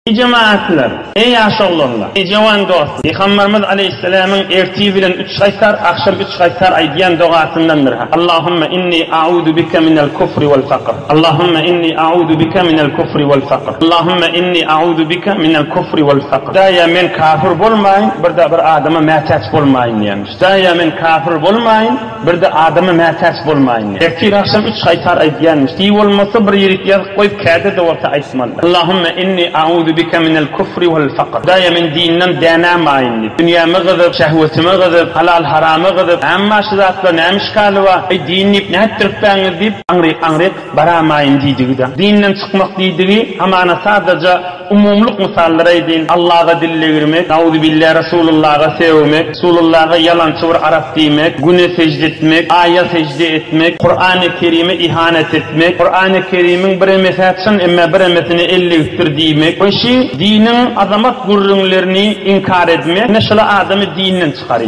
Eý jemagatlar! Eý ýaş oglanlar! Eý jowan dostlar! Pygamberimiz aleýhissalamyň ertir bilen üç gaýtar, agşam üç gaýtar aýdýan dogasyndandyr ha. Allahumma inni a'udu bike minel kufri wal fakr. Allahumma inni a'udu bike minel kufri wal fakr. Allahumma inni a'udu bike minel kufri wal fakr. Hudaýa men kafir bolmaýyn, bir-de bir adama mätäç bolmaýyn diýenmiş. Hudaýa men kafir bolmaýyn, Bir-de adama mätäç bolmaýyn diýip. Ertir-agşam üç gaýtar aýdýanmyş. Diý bolmasa bir ýerik ýazyp goýup käde-de bolsa aýtmaly. Allahümme inni a'uzu bike minel kufri wal fakr. Hudaýa men dinden dänämaýyn diýip. Dünýäme gyzyp, şehwetime gyzyp, halal-harama gyzyp, Emma şu zatlar näme işgali bar, eý din diýip nätdiripbäňiz diýip, aňryk-aňryk baramaýyn diýdigi-de. Dinden çykmak diýdigi hamana sadaja Umumylyk mysallar aýdyn, Allaga dil degirmek, Nauzubilla Resulullaga sögmek, Resulullaga ýalançy bir arap diýmek, Güne sežde etmek, Aýa sežde etmek, Kurany Kerime ihanet etmek, Kurany Kerimiň biremesi-hä çyn, emma biremesine el degipdir diýmek we şi diniň azamat gürrüňlerini inkar edmek, ine şular adamy dinden çykarýar.